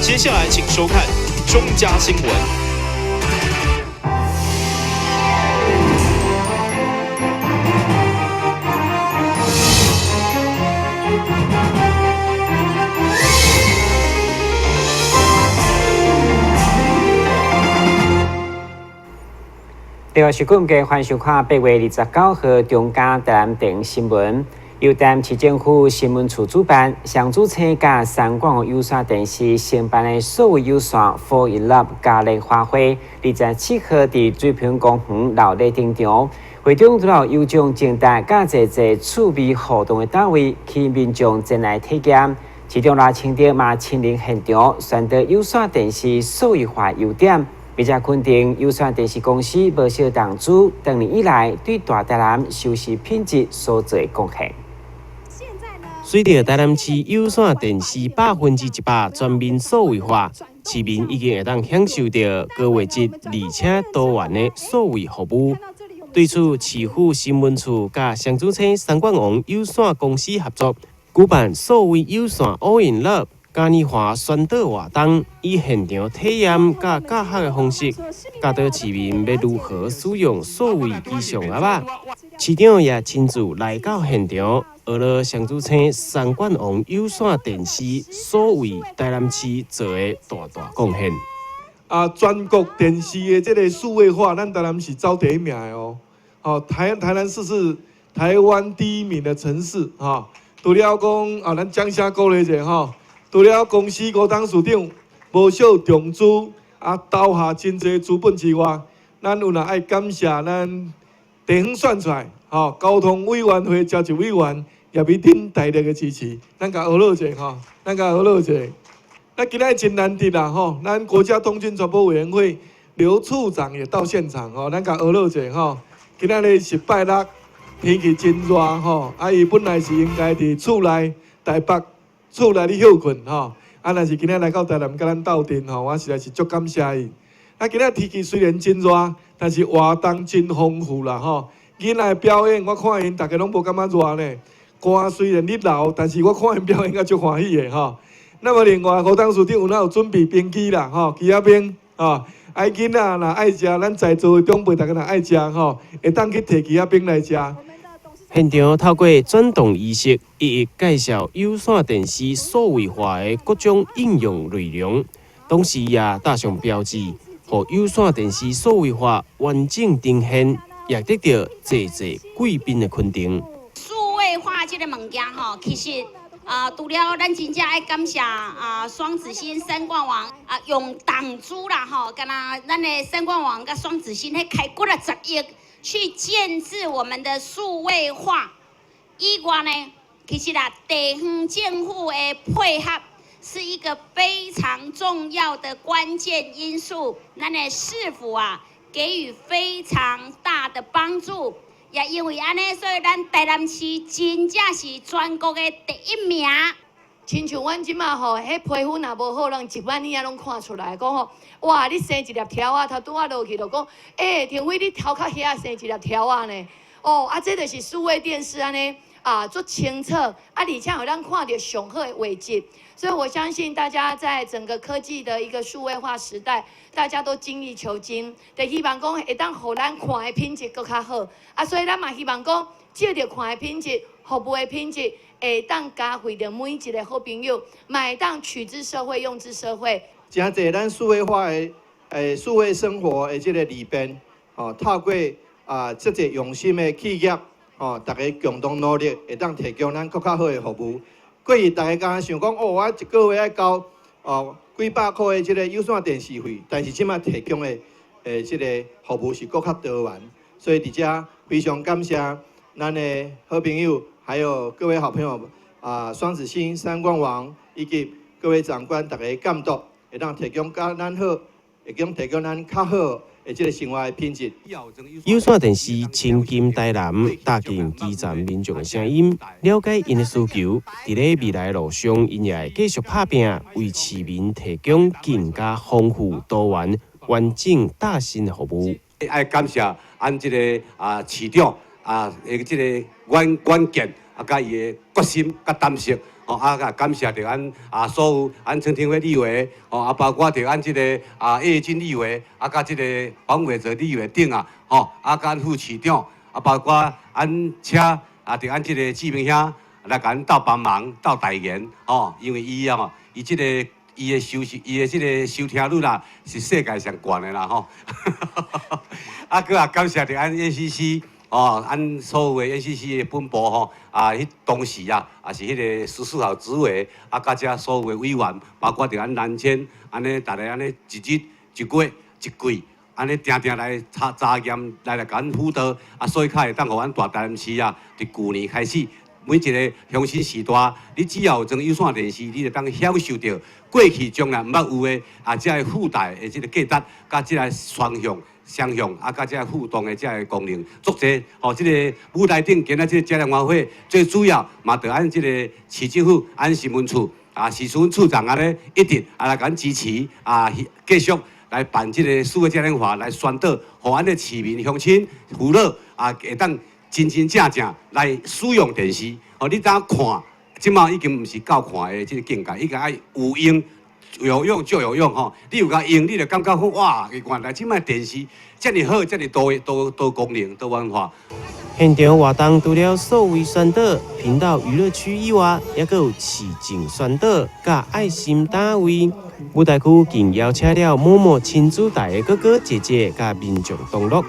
接下來請收看中嘉新聞。另外是今日歡迎收看8月29號中嘉台南電新聞，由台南市政府新聞處主辦，雙子星佮三冠王有線電視承辦的數位有線 Fall in Love 嘉年華會，27號佇水平公園鬧熱登場。會中除了有獎徵答佮濟濟趣味互動的單位，吸引民眾前來體驗。市長賴清德嘛親臨現場，宣導有線電視數位化優點。並且肯定有線電視公司無少投資，長年以來對大台南收視品質所做的貢獻。隨著台南市有線電視100%全面數位化，市民已經會當享受著高畫質而且多元的數位服務。對此，市府新聞處佮雙子星三冠王有線公司合作，舉辦數位有線 All in Love 嘉年華宣導活動，以現場體驗佮教學的方式，教導市民欲如何使用數位機上盒仔。市長也親自來到現場，學了雙子星三冠王有線電視所為台南市做的大大貢獻。啊，全國電視的這个數位化，咱台南是走第一名的哦。哦，台南市是台灣第一名的城市哈。除了講啊，咱掌聲鼓勵一下吼。除了公司吳董事長無少重資啊，投下真濟資本之外，咱有若愛感謝咱地方選出來吼，交通委員會召集委員葉美珍大力的支持，咱共呵咾一下吼，咱共呵咾一下。那今仔真難得啦吼，咱國家通訊傳播委員會劉處長也到現場吼，咱共呵咾一下吼。今仔日是拜六，天氣真熱吼，啊伊本來是應該佇厝內台北厝內咧歇睏吼，啊但是今仔來到台南佮咱鬥陣吼，我實在是足感謝伊。啊今仔天氣雖然真熱，但是活動真豐富啦吼。囡仔表演，我看𪜶逐家攏無感覺熱呢。汗雖然咧流，但是我看𪜶表演閣足歡喜的吼。那麼另外，吳董事長有哪有準備冰機啦吼，枝仔冰吼，啊囡仔若愛食，咱在座的長輩逐家若愛食吼，會當去提枝仔冰來食。現場透過轉動儀式，一一介紹有線電視數位化的各種應用內容，同時也打上標誌，予有線電視數位化完整呈現，也得著濟濟貴賓的肯定。數位化這个物件吼，其實啊，除了咱真正愛感謝啊雙子星三冠王啊用重資啦吼，敢若咱的三冠王佮雙子星彼開幾若十億去建置我們的數位化以外呢，其實啦，地方政府的配合是一個非常重要的關鍵因素。咱的市府啊，給予非常大的幫助，也因為按呢，所以咱台南市真正是全國的第一名。親像阮這馬吼，彼皮膚若無好，人一擺你仔攏看出來，講吼，哇，你生一粒柱仔，頭拄仔落去就講，欸，廷輝你頭殼遐生一粒柱仔呢？哦，啊，這就是數位電視按呢，啊，足清楚，啊，而且予咱看著上好的畫質。所以我相信大家在整個科技的一個數位化時代，大家都精益求精，就希望講會當予咱看的品質閣較好。啊，所以咱嘛希望講，藉著看的品質、服務的品質，會當嘉惠著每一个好朋友，嘛會當取之社會，用之社會。誠濟咱數位化的數位生活的這个利便，吼，透過啊這濟用心的企業，吼，逐家共同努力，會當提供咱閣較好的服務。過去逐家敢若想講，哦，我一个月愛交哦幾百箍的這个有線電視費，但是這馬提供的這个服務是閣較多元，所以佇遮非常感謝咱的好朋友。還有各位好朋友啊，雙子星三冠王以及各位長官，逐家監督，會當提供較咱好，會當提供咱較好的這个生活的品質。有線電視親近台南，貼近基層民眾的聲音，了解𪜶的需求。佇咧未來路上，𪜶也會繼續拍拚，為市民提供更加豐富多元、完整貼心的服務。愛感謝按這个啊市長啊，的這个遠見啊，佮伊的決心佮膽識，吼啊，感謝著阮啊所有阮陳亭妃立委，吼啊包括著阮這个啊葉宜津立委，啊佮這个黃偉哲立委等啊，吼啊佮阮副市長，啊包括阮車啊著阮這个志明兄來共阮鬥幫忙、鬥代言，吼，因為伊啊吼，伊這個伊的收視、伊的這个收聽率啦，是世界上懸的啦吼。啊，閣也感謝著阮 NCC。哦，阮所有的 NCC 的本部吼，啊，彼當時啊，也是彼个14號主委，啊，佮遮所有的委員，包括著阮南遷，按呢，逐家按呢一日、一月、一季，按呢定定來查查驗，來共阮輔導，啊，所以較會當予阮大台南市啊，佇舊年開始，每一个鄉親序大，你只要有裝有線電視，你就當享受著過去從來毋捌有的啊，這个附帶的這个價值，佮這个雙向。雙向啊，佮這个互動的這个功能，足濟吼，這个舞台頂今仔這个嘉年華會，最主要嘛，著按這个市政府、按新聞處啊，市處處長按呢一直啊來共阮支持啊，繼續來辦這个數位嘉年華來宣導，予阮的市民鄉親父老啊，會當真真正正來使用電視。吼，你當看，這馬已經毋是到看的這个境界，已經愛有用。有用就有用吼，你有共用，你就感覺講哇，原來這擺電視遮爾好，遮爾多多多功能、多元化。現場活動除了數位宣導、頻道娛樂區以外，猶閣有市政宣導、佮愛心單位。舞台區更邀請了某某親子台的哥哥姐姐佮民眾同樂。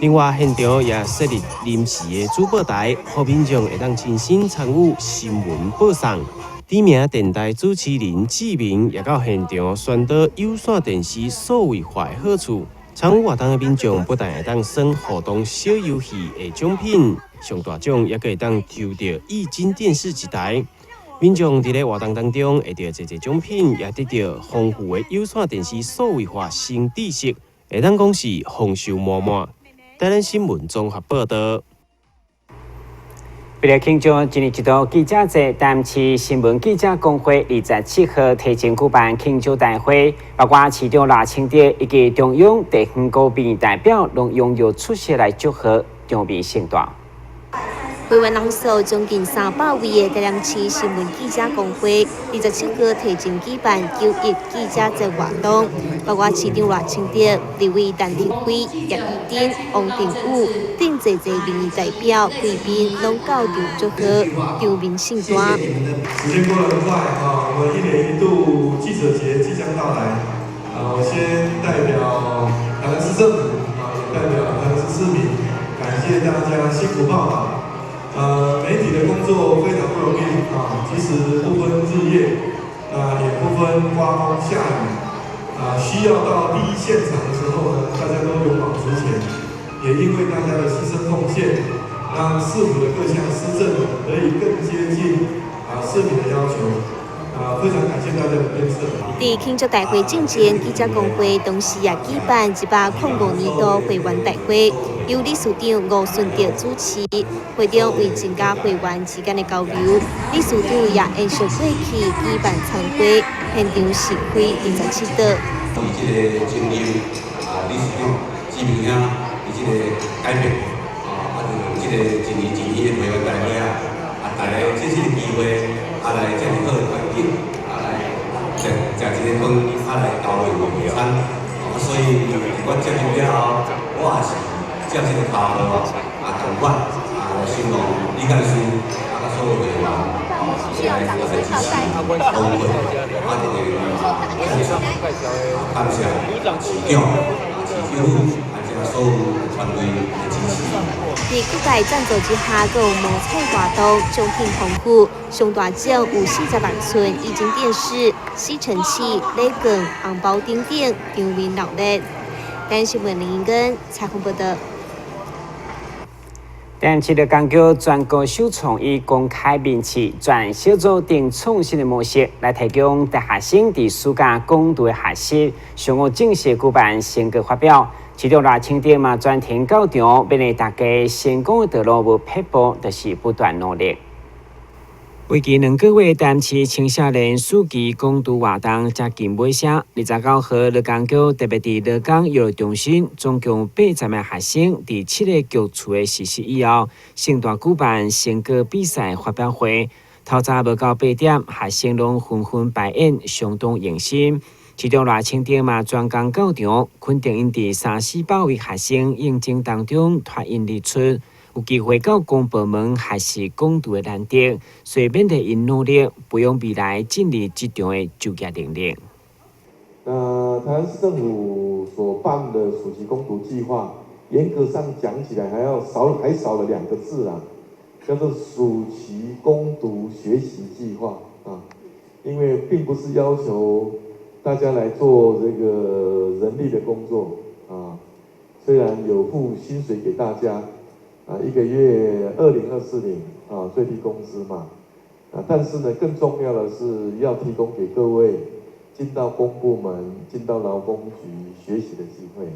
另外，現場也設立臨時的主播台，予民眾會當親身參與新聞播送。知名電台主持人志明也到現場宣導有線電視數位化的好處。參與活動的民眾不但會當耍互動小遊戲的獎品，上大獎也閣會當抽著液晶電視一台。民眾佇咧活動當中會得濟濟獎品，也得著豐富的有線電視數位化新知識，會當講是豐收滿滿。台南新聞綜合報導。為了慶祝一年一度記者節，台南市新聞記者公會27號提前舉辦慶祝大會，包括市長賴清德以及中央地方高邊代表，攏踴躍出席來祝賀，場面盛大。會員人數將近300位的台南市新聞記者公會，27號提前舉辦九一記者節活動，包括市長賴清德、立委陳亭妃、葉宜津、王定宇等濟濟民意代表、貴賓，攏到場祝賀，場面盛大。時間過得很快啊，我們一年一度記者節即將到來啊，我先代表台南市政府啊，也代表台南市市民，感謝大家辛苦報道。媒體的工作非常不容易啊，即使不分日夜，啊，也不分刮風下雨，啊，需要到第一現場的時候呢，大家都勇往直前，也因為大家的犧牲奉獻，讓市府的各項施政可以更接近啊市民的要求，啊，非常感謝大家的鞭策。佇慶祝大會進前，記者公會同時也舉辦105年度會員大會，由理事長吳順德主持。會中為增加會員之間的交流，理事長也延續過去舉辦餐會，現場席開27桌。伊這个經驗啊，理事長志明兄，伊這個改變啊，啊，就用這個一年一年的會員大會啊，啊，大家藉這個機會啊，來遮爾好的環境啊，來食食一个飯啊，來交流用餐。啊，所以佇我接任了後，我也是照這个跤步啊，仝款啊，來希望李幹事啊，佮所有會員啊，來來支持，包括啊，這个感謝市長、市政府啊，這个所有團隊的支持。佇各界贊助之下，閣有摸彩活動，獎品豐富，上大獎有46寸液晶電視、吸塵器、禮券、紅包等等，場面熱烈。台南新聞林英根採訪報導。台南市勞工局全國首創以公開面試轉小組等創新的模式，來提供大學生佇暑假工讀的學習。上午正式舉辦成果發表，市長賴清德嘛專程到場，勉勵大家成功的道路無撇步，就是不斷努力。為期2個月，台南市青少年暑期工讀活動接近尾聲。29號，勞工局特別佇勞工娛樂中心，總共80名學生，佇七个局處的實習以後，盛大舉辦成果比賽發表會。透早無夠8點，學生攏紛紛排演，相當用心。市長賴清德嘛專工到場，肯定𪜶佇三四百位學生應徵當中脫穎而出，有機會到公部門學習工讀的難得，所以勉勵𪜶努力，培養未來進入職場的就業能力。那台南市政府所辦的暑期工讀計劃，嚴格上講起來，還要少還少了兩個字啦，叫做暑期工讀學習計劃啊，因為並不是要求大家來做這個人力的工作啊，雖然有付薪水給大家啊，一個月2024啊最低工資嘛，啊，但是呢，更重要的是要提供給各位進到公部門、進到勞工局學習的機會。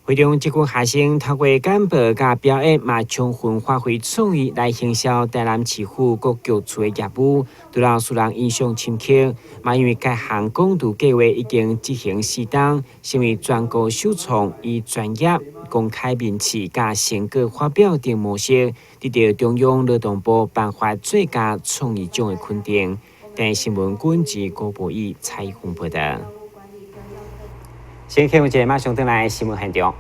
會中，這群學生透過簡報佮表演，嘛充分發揮創意來行銷台南市府各局處的業務，除了使人印象深刻。嘛因為該項工讀計劃已經執行4冬，成為全國首創以專業、公開面試佮成果發表等模式，得到中央勞動部頒發最佳創意獎的肯定。台視新聞軍事郭博義採訪報道。先看一下，馬上轉來新聞現場。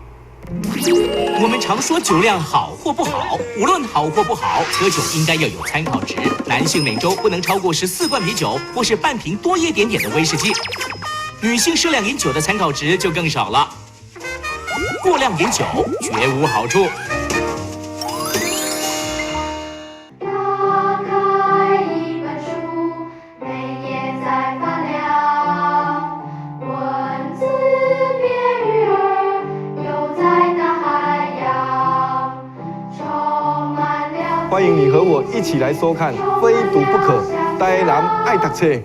我們常說酒量好或不好，無論好或不好，喝酒應該要有參考值。男性每週不能超過14罐啤酒，或是半瓶多一點點的威士忌。女性適量飲酒的參考值就更少了。過量飲酒絕無好處。打開一本書，每頁在發亮，文字變魚兒，游在大海洋，充滿了。歡迎你和我一起來收看《非讀不可》，台南愛讀冊。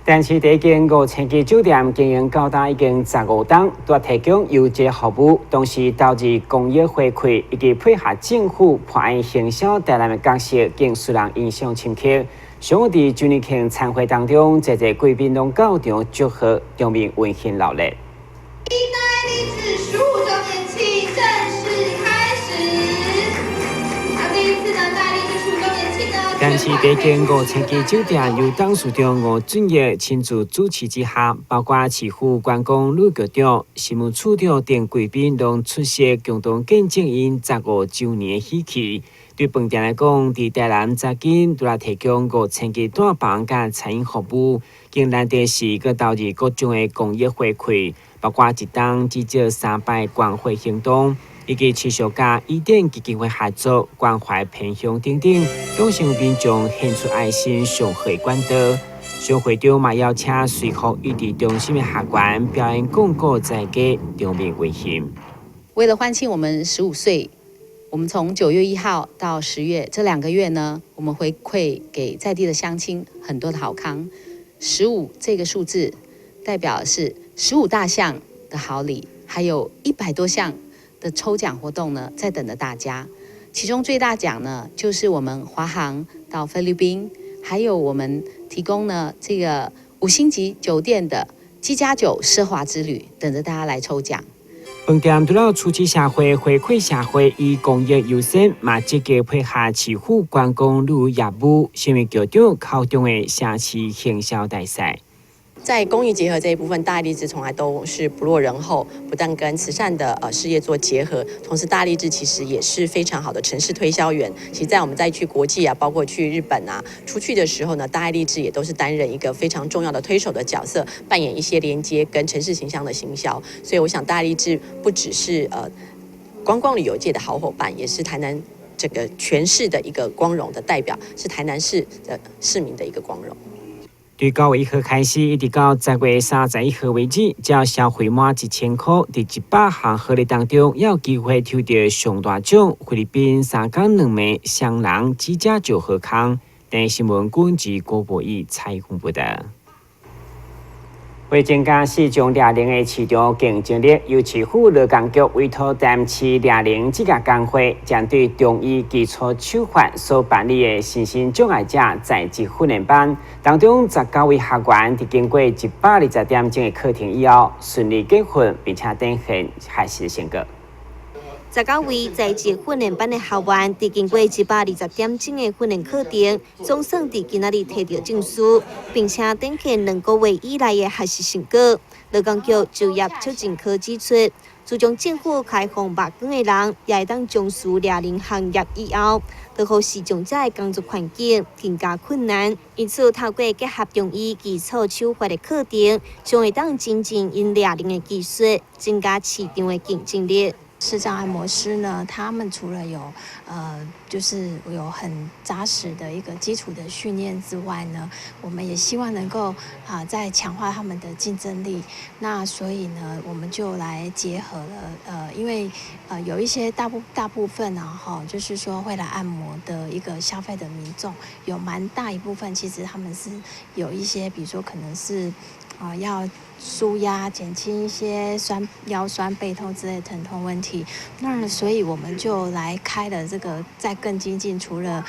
台南市第一間5星級酒店經營到今已經15冬，拄提供優質服務，同時投入公益回饋，以及配合政府破案行銷台南的角色，更使人印象深刻。上午佇周年慶餐會當中，濟濟貴賓攏到場祝賀，場面溫馨熱烈。大愛勵志15週年慶正式開始。那這一次呢，大愛勵志15週年慶呢，台南市第一間5星級酒店由董事長吳俊業親自主持之下，包括市府觀光旅局長、事務處長等貴賓攏出席，共同見證𪜶15週年的喜氣。對飯店來講，佇台南昨今除了提供5星級大房佮餐飲服務，更難得是閣投入各種的公益回饋，包括一冬至少3擺關懷行動，以及持續佮伊甸基金會合作關懷偏鄉等等，攏成為民眾獻出愛心上好的管道。小會長嘛邀請隨福育兒中心的學員表演廣告在家，場面溫馨。為了歡慶我們15歲，我們從9月1號到10月這2個月呢，我們回饋給在地的鄉親很多的好康。15這個數字代表的是15大項的好禮，還有100多項的抽獎活動呢，在等着大家。其中最大獎呢，就是我們華航到菲律賓，還有我們提供呢這個5星級酒店的機加酒奢華之旅，等着大家來抽獎。飯店除了支持社會、回饋社會，以公益優先，嘛積極配合市府觀光旅遊業務，成為局長口中的城市行銷大使。在公益結合這一部分，大愛勵志從來都是不落人後，不但跟慈善的事業做結合，同時大愛勵志其實也是非常好的城市推銷員。其實，在我們在去國際啊，包括去日本啊，出去的時候呢，大愛勵志也都是擔任一個非常重要的推手的角色，扮演一些連接跟城市形象的行銷。所以，我想大愛勵志不只是觀光旅遊界的好夥伴，也是台南這個全市的一個光榮的代表，是台南市的市民的一個光榮。對9月1號開始，一直到10月31號為止，只要消費滿1000塊，佇100項好禮當中，也有機會抽著上大獎——菲律賓3工2暝雙人機加酒好康。台視新聞軍事郭博義採訪報道。為增加視障掠能的市場競爭力，由市府勞工局委託台南市掠能職業工會，針對中醫基礎手法所辦理的身心障礙者在職訓練班，當中19位學員佇經過120點鐘的課程以後，順利結訓，並且展現學習成果。19位在職訓練班的學員，佇經過120點鐘的訓練課程，總算佇今仔日提著證書，並且展現2個月以來的學習成果。勞工局就業促進科指出，自從政府開放目光的人，也會當從事掠能行業以後，就予視障者的工作環境更加困難。因此，透過結合中醫基礎手法的課程，將會當精進𪜶掠能的技術，增加市場的競爭力。視障按摩師呢，他們除了有就是有很紮實的一個基礎的訓練之外呢，我們也希望能夠啊，再強化他們的競爭力。那所以呢，我們就來結合了因為有一些大部分啊，哈，就是說會來按摩的一個消費的民眾，有蠻大一部分其實他們是有一些，比如說可能是啊要舒壓、減輕一些酸腰酸背痛之類疼痛問題。那所以我們就來開了這個，再更精進，除了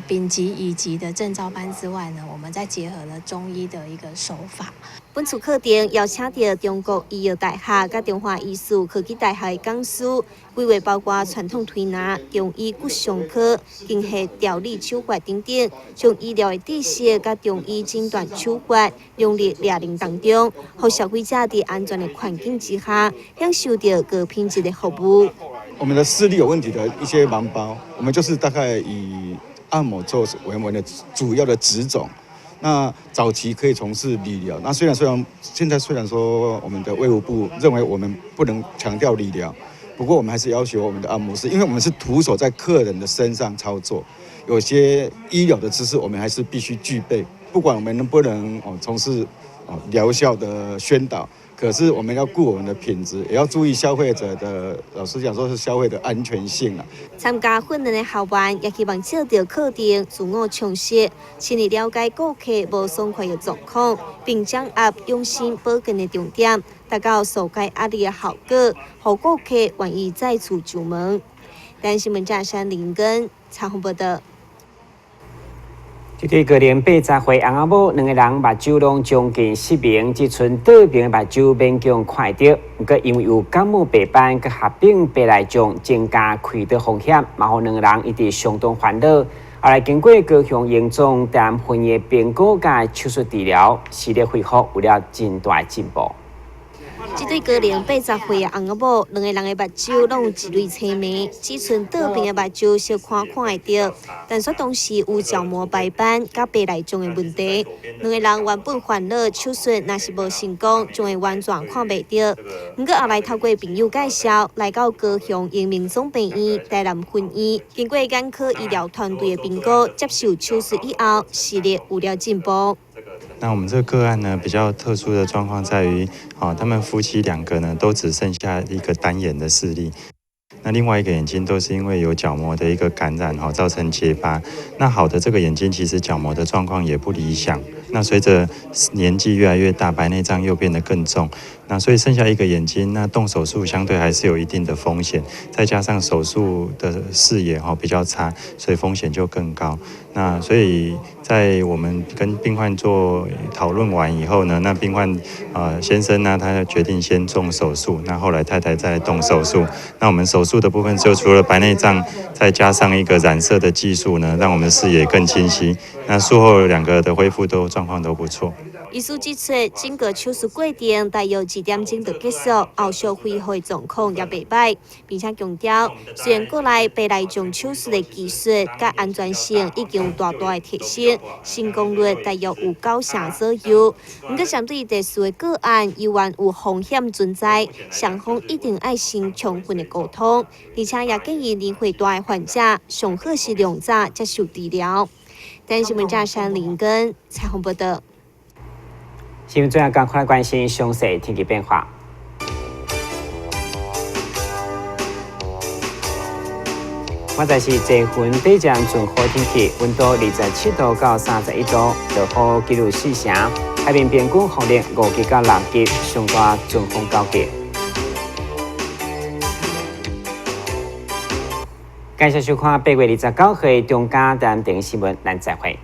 丙級、乙級的證照班之外呢，我們再結合了中醫的一個手法。本次課程邀請著中國醫藥大學佮中華醫事科技大學的講師，規劃包括傳統推拿、中醫骨傷科、經血調理手法等等，將醫療的知識佮中醫診斷手法融入掠能當中，予消費者佇安全的環境之下，享受著高品質的服務。我們的視力有問題的一些盲胞，我們就是大概以按摩做為我們的主要的職種。那早期可以從事理療，那雖然現在雖然說我們的衛福部認為我們不能強調理療，不過我們還是要求我們的按摩師，因為我們是徒手在客人的身上操作，有些醫療的知識我們還是必須具備，不管我們能不能哦從事哦療效的宣導，可是我們要顧我們的品質，也要注意消費者的，老實講說是消費的安全性啊。參加訓練的學員也希望藉著課程自我充實，深入了解顧客無爽快的狀況，並掌握養生保健的重點，達到紓解壓力的效果，予顧客願意再次上門。台視新聞記者林根採訪報道。這對高齡80歲翁仔某，兩个人目睭攏將近失明，只賰倒爿的目睭勉強看會著。毋過因為有感冒白斑，閣合併白內障，增加開刀風險，嘛予兩个人一直相當煩惱。後來經過高雄榮總台南分院評估佮手術治療，視力恢復有了真大的進步。這對高齡80歲的翁仔某，兩个人的目睭攏有一類青暝，只賰倒爿的目睭小可看會著，但煞同時有角膜白斑佮白內障的問題。兩个人原本煩惱手術若是無成功，將會完全看袂著。毋過後來透過朋友介紹，來到高雄榮民總病院台南分院，經過眼科醫療團隊的評估，接受手術以後，視力有了進步。那我們這個個案呢，比較特殊的狀況在於，啊，他們夫妻兩個呢，都只剩下一個單眼的視力，那另外一個眼睛都是因為有角膜的一個感染，哈，造成結疤。那好的這個眼睛其實角膜的狀況也不理想。那隨着年紀越來越大，白內障又變得更重。那所以剩下一個眼睛，那動手術相對還是有一定的風險，再加上手術的視野哈比較差，所以風險就更高。那所以在我們跟病患做討論完以後呢，那病患先生呢，他就決定先動手術，那後來太太再動手術。那我們手術的部分就除了白內障，再加上一個染色的技術呢，讓我們視野更清晰。那術後兩個的恢復都狀況都不錯。醫師指出，整個手術過程大約1點鐘就結束，後續恢復的狀況也袂䆀，並且強調，雖然國內白內障手術的技術佮安全性已經有大大的提升，成功率大約有90%左右，毋過針對特殊的個案，猶原有風險存在，雙方一定愛先充分的溝通，而且也建議年歲大的患者上好是量早接受治療。台視新聞記者林根採訪報道。新聞最後，趕快來關心詳細天氣變化。現在是濟雲短暫陣雨天氣，溫度27度到31度，落雨幾率4成。海面平均風力5級到6級，上大陣風9級。感謝收看8月29號中嘉台南新聞，咱再會。